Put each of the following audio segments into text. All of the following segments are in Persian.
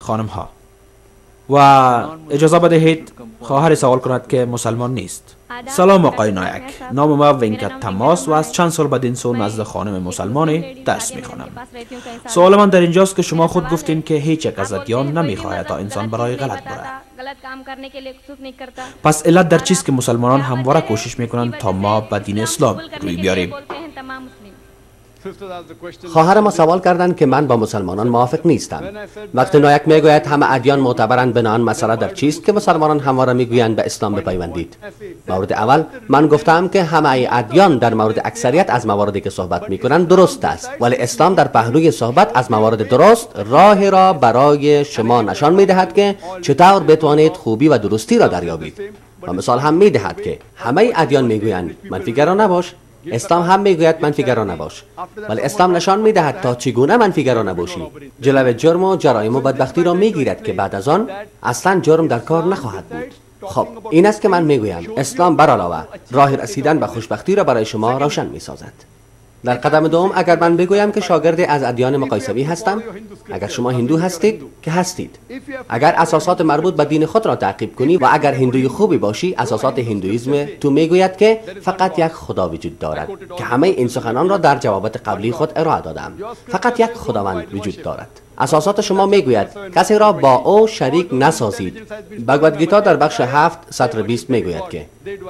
خانم ها. و اجازه بدهید خواهر سوال کند که مسلمان نیست. سلام آقای نایک، نام ما وینکت تماس و از چند سال بدین سو نزد خانم مسلمانی درس میخوانم. سوال من در اینجاست که شما خود گفتین که هیچ یک از ادیان نمیخواهد تا انسان برای غلط بره. پس علت در چیست که مسلمانان همواره کوشش میکنند تا ما به دین اسلام روی بیاریم؟ خواهر ما سوال کردند که من با مسلمانان موافق نیستم. وقتی نایک میگوید همه ادیان معتبرند، بناءً مسئله در چیست که مسلمانان همواره میگویند به اسلام بپیوندید؟ مورد اول، من گفتم که همه ادیان در مورد اکثریت از مواردی که صحبت میکنند درست است، ولی اسلام در پهلوی صحبت از موارد درست راه را برای شما نشان میدهد که چطور بتوانید خوبی و درستی را دریابید. و مثال هم میدهد که همه ادیان میگویند منفیگرا نباش، اسلام هم میگوید منفیگرا نباش، ولی اسلام نشان میدهد تا چگونه منفیگرا نباشی. جلو جرم و جرایم و بدبختی را میگیرد که بعد از آن اصلا جرم در کار نخواهد بود. خب این است که من میگویم اسلام بر علاوه راه رسیدن به خوشبختی را برای شما روشن میسازد. در قدم دوم، اگر من بگویم که شاگرد از ادیان مقایسوی هستم، اگر شما هندو هستید که هستید، اگر اساسات مربوط به دین خود را تعقیب کنی و اگر هندوی خوبی باشی، اساسات هندویزم تو میگوید که فقط یک خدا وجود دارد، که همه این سخنان را در جوابات قبلی خود ارائه دادم. فقط یک خداوند وجود دارد. اساسات شما میگوید کسی را با او شریک نسازید. بھگواد گیتا در بخش 7 سطر 20 میگوید که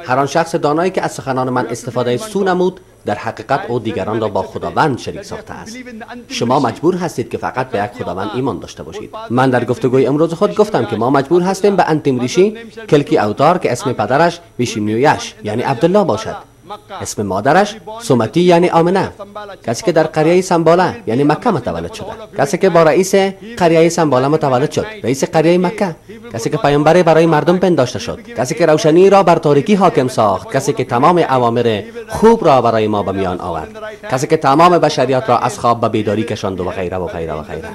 هر آن شخص دانایی که از سخنان من استفاده سو نمود، در حقیقت او دیگران را با خداوند شریک ساخته است. شما مجبور هستید که فقط به یک خداوند ایمان داشته باشید. من در گفتگوی امروز خود گفتم که ما مجبور هستیم به انتیم ریشی کلکی اوتار که اسم پدرش ویشینویش یعنی عبدالله باشد، اسم مادرش سومتی یعنی آمنه، کسی که در قریه سنباله یعنی مکه متولد شده، کسی که با رئیس قریه سنباله متولد شد، رئیس قریه مکه، کسی که پیامبر برای مردم پنداشته شد، کسی که روشنی را بر تاریکی حاکم ساخت، کسی که تمام اوامر خوب را برای ما به میان آورد، کسی که تمام بشریات را از خواب به بیداری کشاند و غیره و غیره و غیره.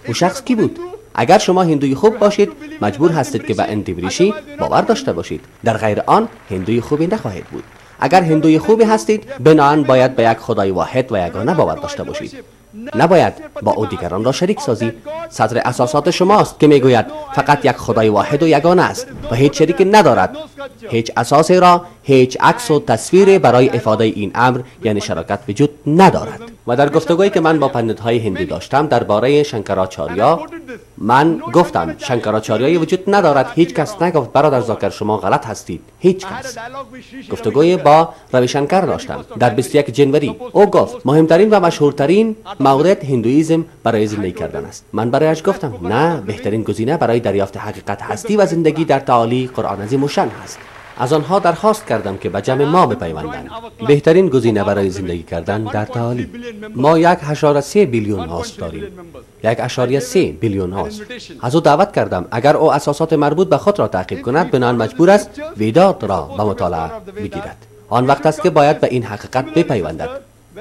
او شخص کی بود؟ اگر شما هندوی خوب باشید مجبور هستید که به انتیم ریشی باور داشته باشید، در غیر آن هندوی خوبی نخواهید بود. اگر هندوی خوبی هستید بناءً باید به یک خدای واحد و یگانه باور داشته باشید، نباید با او دیگران را شریک سازی. سطر اساسات شماست که میگوید فقط یک خدای واحد و یگانه است و هیچ شریک ندارد. هیچ اساسی را، هیچ عکس و تصویر برای افاده این امر یعنی شراکت وجود ندارد. و در گفتگویی که من با پندت‌های هندی داشتم درباره شنکراچاریا، من گفتم شنکراچاریای وجود ندارد. هیچ کس نگفت برادر زاکر شما غلط هستید، هیچ کس. گفتگوی با روی شنکر داشتم در 21 جنوری. او گفت مهمترین و مشهورترین مورد هندویزم برای زندگی کردن است. من برایش گفتم نه، بهترین گزینه برای دریافت حقیقت هستی و زندگی در تعالی قرآن عظیم الشان است. از آنها درخواست کردم که به جمع ما بپیوندند. بهترین گزینه برای زندگی کردن در تعالی. ما 1.3 بیلیون هاست داریم، 1.3 بیلیون هاست. از او دعوت کردم اگر او اساسات مربوط به خود را تعقیب کند، بنابراین مجبور است ویدات را به مطالعه بگیرد. آن وقت است که باید به این حقیقت بپیوندد.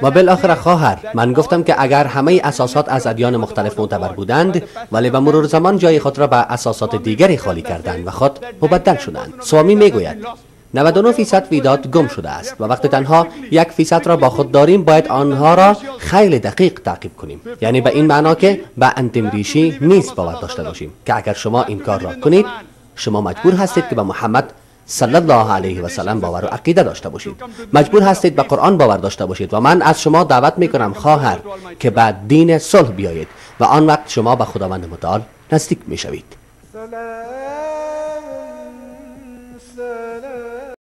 و بالاخره خواهر، من گفتم که اگر همه اساسات از ادیان مختلف معتبر بودند، ولی به مرور زمان جای خود را به اساسات دیگری خالی کردند و خود مبدل شدند. سوامی میگوید 99% ویدات گم شده است و وقتی تنها 1% را با خود داریم باید آنها را خیلی دقیق تعقیب کنیم. یعنی به این معنا که به انتیم ریشی نیز باور داشته باشیم که اگر شما این کار را کنید، شما مجبور هستید که به محمد صلی الله علیه و سلم باور و عقیده داشته باشید، مجبور هستید به قرآن باور داشته باشید. و من از شما دعوت میکنم خواهر که به دین صلح بیایید و آن وقت شما به خداوند متعال نزدیک میشوید.